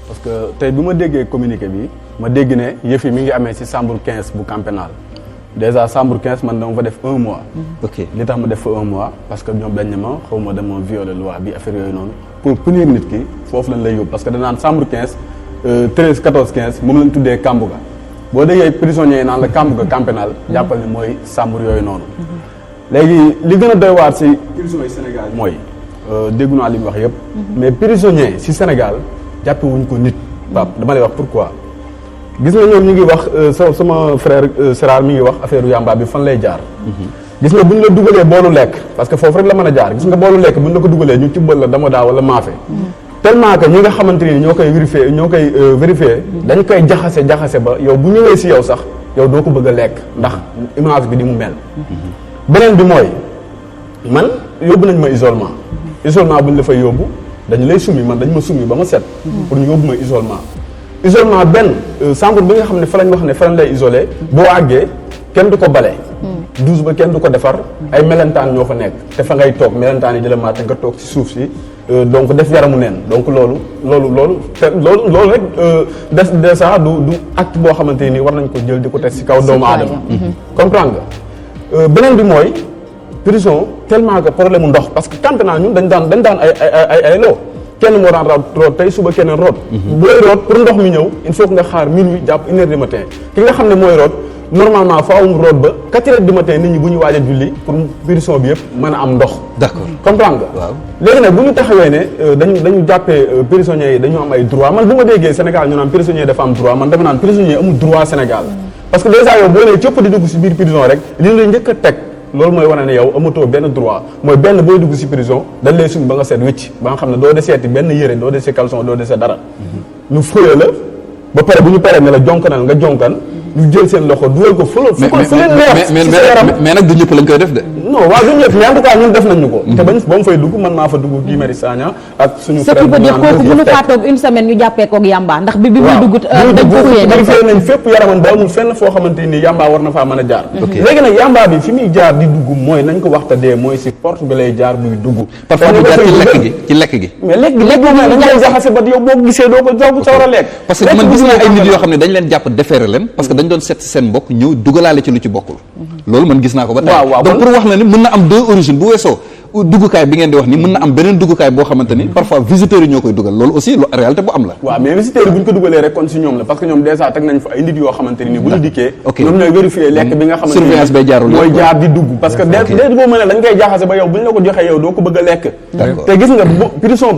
parce que tey bi ma déggee communiqué bi ma dégg ne yëf yi mi ngi amee ci chambre 15 bu camp pénal déjà chambre 15 man dama fa def 1 mois. ok li tax ma def fa 1 mois parce que ñoom dañ ne ma xaw ma dama violer loi bi affaire yooyu noonu pour punir nit ki foofu lañ lay yóbbu parce que danaan chambre 15 13 14 15 moom lañ tuddee kambu ga boo déggee prisonniers yi naan la kambu ga camp pénal jàppal ne mooy chambre yooyu noonu. léegi li gën a doy waar ci prison yi Sénégal mooy déggu naa li mu wax yëpp. mais prisonnier ci Sénégal jàppe wuñ ko nit. Pape dama lay wax pourquoi. gis nga ñoom ñu ngi wax sama frère Sérar mi ngi wax affaire yamba bi fan lay jaar. gis nga bu ñu la dugalee boolu lekk parce que foofu rek la mën a jaar gis nga boolu lekk bu ñu la ko dugalee ñu tibbal la dama daa wala maafe. tellement que ñi nga xamante ni ñoo koy vérifier dañ koy jaxase ba yow bu ñëwee ci yow sax yow doo ko bëgg a lekk ndax image bi di mu mel. beneen bi mooy man yóbbu nañ ma isolement bu ñu la fay yóbbu dañu lay summi man dañ ma summi ba ma set. pour ñu yóbbu ma isolement benn chambre bi nga xam ne fa lañ wax ne fa lañ lay isolé boo àggee kenn du ko bale. douche ba kenn du ko defar ay melentaan ñoo fa nekk te fa ngay toog melentaan yi di la màtte nga toog ci suuf si donc def yaramu neen donc loolu rek des sax du acte boo xamante ni war nañ ko jël di ko teg ci kaw doomu aadama. comprendre nga beneen bi mooy prison tellement que problème mu ndox parce que camp pénal ñun dañ daan ay loo kenn moo daan root tey suba keneen root. bu lay root pour ndox mi ñëw il faut que nga xaar minuit jàpp 1 heure du matin ki nga xam ne mooy root. normalement faaw mu root ba 4 heures du matin nit ñi bu ñu waaj a julli pour prison bi yëpp mën a am ndox. d'accord comprendre nga. waaw léegi nag bu ñu taxawee ne dañu jàppee prisonniers yi dañu am ay droit man bu ma déggee Sénégal ñu naan prisonnier dafa am droit man dama naan prisonnier amul droit Sénégal. parce que déjà yow boo nee cëpp di dugg ci biir prison rek li la njëkk a teg loolu mooy wane ne yow amatoo benn droit mooy benn booy dugg ci prison dañ lay suñ ba nga seet wicc ba nga xam ne doo deseeti benn yére doo dese caleçon doo dese dara. ñu fóoyee la ba pare bu ñu paree ne la jonkanal nga jonkan. ñu jël seen loxo dugal ko fu leen neex ci sa yaram mais nag du ñëpp lañ koy def de. non waaw du ñëpp mais en tout cas ñun def nañ ñu ko. te ba mu fay dugg man maa fa dugg Guy Marius Sagna ak suñu frère. ce qui veut dire kooku mënu faa toog une semaine ñu jàppee koog yamba ndax bi muy dugg dañ ko fuyee nañ fépp yaramam ba amul fenn foo xamante ni yamba war na faa mën a jaar. léegi nag yamba bi fi muy jaar di dugg mooy nañ ko waxta dee mooy si porte bi lay jaar buy dugg. parfois mu jaar ci lekk gi. mais lekk gi dañ koy jaxase ba yow boo gisee doo ko sa war a lekk. parce que man gis naa ay nit yoo xam ne dañ leen jàpp déféré leen parce que dañ doon seet seen mbokk ñëw dugalaale ci lu ci bokkul. loolu man gis naa ko ba tey. donc pour wax la ni mën na am deux origines bu weesoo duggukaay bi ngeen di wax ni mën na am beneen duggukaay boo xamante ni parfois visiteurs yi ñoo koy dugal loolu aussi réalité bu am la. waaw mais visiteurs yi bu ñu ko dugalee rek kon si ñoom la parce que ñoom déjà teg nañ fa ay nit yoo xamante ni bu ñu dikkee ñoom ñooy vérifier lekk bi nga xamante ni surveillance bay jaarul mooy jaar di dugg parce que dès boo mën ne dañ koy jaaxase ba yow bu ñu la ko joxee yow doo ko bëgg a lekk te gis nga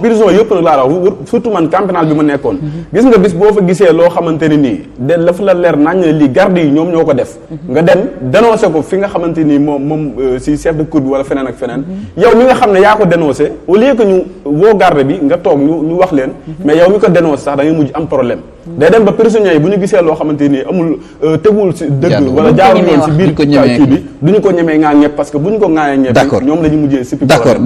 prison yëpp nag laa wax surtout man camp pénal bi ma nekkoon gis nga bis boo fa gisee loo xamante ni nii de la fa la leer nañ ne lii garde yi ñoom ñoo ko def nga dem dénoncé ko fi nga xamante ni moom si chef de cour bi wala feneen ak feneen yow mi nga xam ne yaa ko dénoncé au lieu que ñu woo garde bi nga toog ñu wax leen mais yow mi ko dénoncé sax da ngay mujj am problème day dem ba prisonniers yi bu ñu gisee loo xamante ni amul tegul si dëgg wala jaarul yoon si biir kii bi du ñu ko ñemee ngaa ñepp parce que bu ñu ko ŋaayee ñepp ñoom la ñu mujjee si d'accord